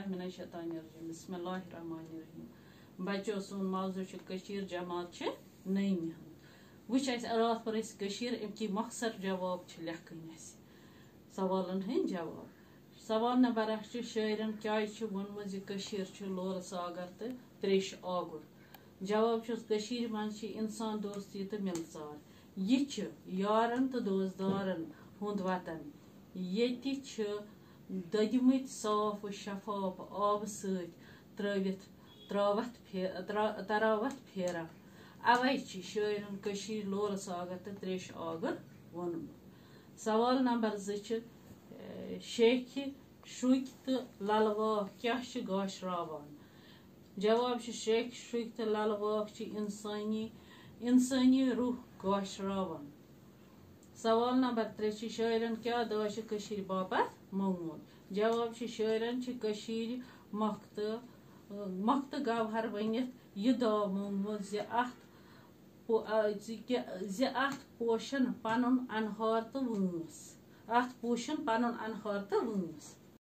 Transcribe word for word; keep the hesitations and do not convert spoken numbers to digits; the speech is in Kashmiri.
من الشیطان الرجیم۔ بسم اللہ الرحمن الرحیم۔ بچو، سون موضوع چھُ کٔشیٖر، جماعت چھِ نٔیمہِ ہُنٛد۔ وٕچھ، اَسہِ راتھ پٔر اَسہِ کٔشیٖر، اَمہِ کہِ مۄخصر جواب چھِ لیکھٕنۍ اَسہِ سوالن ہٕنٛدۍ جواب۔ سوال نمبر اکھ چھُ، شٲعرن کیٛازِ چھُ ووٚنمُت زِ کٔشیٖر چھُ لولہٕ ساگر تہٕ تریشہِ آگُر؟ جواب چھُس، کٔشیٖرِ منٛز چھِ اِنسان دوستی تہٕ مِلژار۔ یہِ چھِ یارن تہٕ دوستدارن ہُنٛد وطن۔ ییٚتہِ چھِ دٔدۍمٕتۍ صاف و شفاف آبہٕ سۭتۍ ترٲوِتھ، تراوتھ پھے-، ترا-، تراوتھ پھیران۔ اوے چھِ شٲعرن کٔشیٖرِ لولہٕ ساگر تہٕ تریشہِ آگُر ووٚنمُت۔ سوال نمبر زٕ چھِ، اے، شیخہِ شُکۍ تہٕ للہٕ واکھ کیٛاہ چھِ گاشراوان؟ جواب چھُ، شیخہِ شُکۍ تہٕ للہٕ واکھ چھِ اِنسٲنی، اِنسٲنی روح گاشراوان۔ سوال نمبر ترٛےٚ چھِ، شٲعرن کیٛاہ دوا چھِ کٔشیٖرِ باپتھ موٚنگمُت؟ جواب چھُ، شٲعرن چھِ کٔشیٖرِ مۄکھ تہٕ، مۄکھ تہٕ گوہر ؤنِتھ یہِ دوا موٚنگمُت زِ اتھ پو-، آ، زِ کہِ-، زِ اتھ پوشن پنُن انہار تہٕ وٲنٛس۔ اتھ پوشن پنُن انہار تہٕ وٲنٛس۔